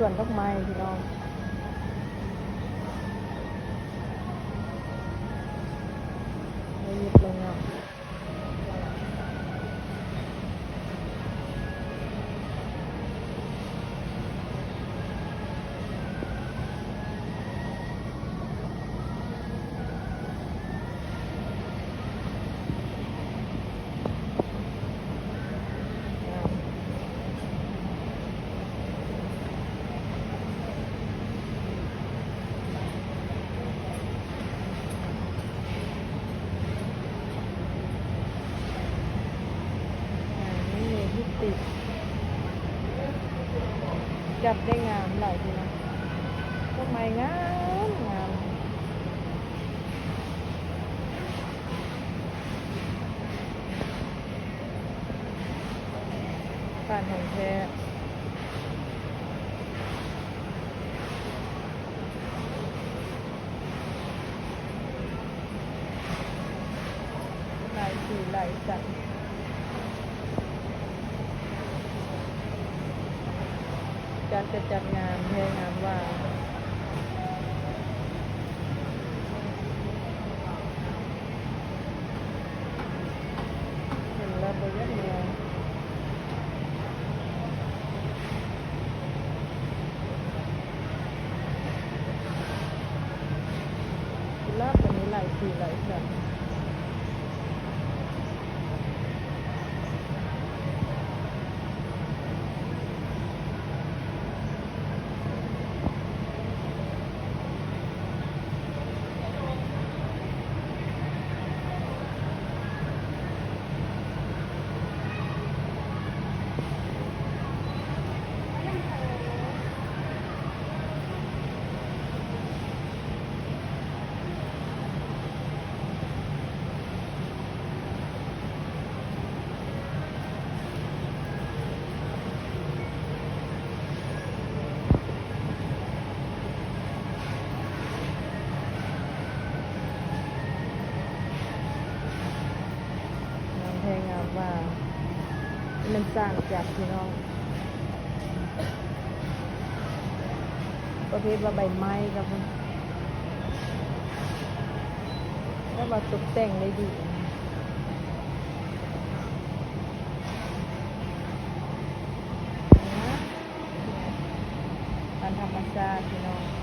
ສວນດອກໄມ້ພີ່ນ້ອງ ໄດ້ຍິບແລ້ວເນາະ. ອ່າ ນີ້ເມດຕິດ ຈັບໄດ້ງາມຫຼາຍເລີຍນະ ຕົ້ນໄມ້ງາມໆ. ບ້ານຂອງແທ້ ຫຼາຍສີຫຼາຍສັນ ຈັດກະຈັດງາມແທ້ງາມວ່າ. ເຫັນແລ້ວບໍ່ຢາກເມືອ ກຸຫຼາບກໍມີຫຼາຍສີຫຼາຍສັນ. ງາມແທ້ງາມວ່າ ແມ່ນສ້າງຈັດພີ່ນ້ອງ ປະເພດວ່າໃບໄມ້ກໍ ແບບວ່າຕົກແຕ່ງໄດ້ດີ. ບ້ານທຳມະຊາດພີ່ນ້ອງ.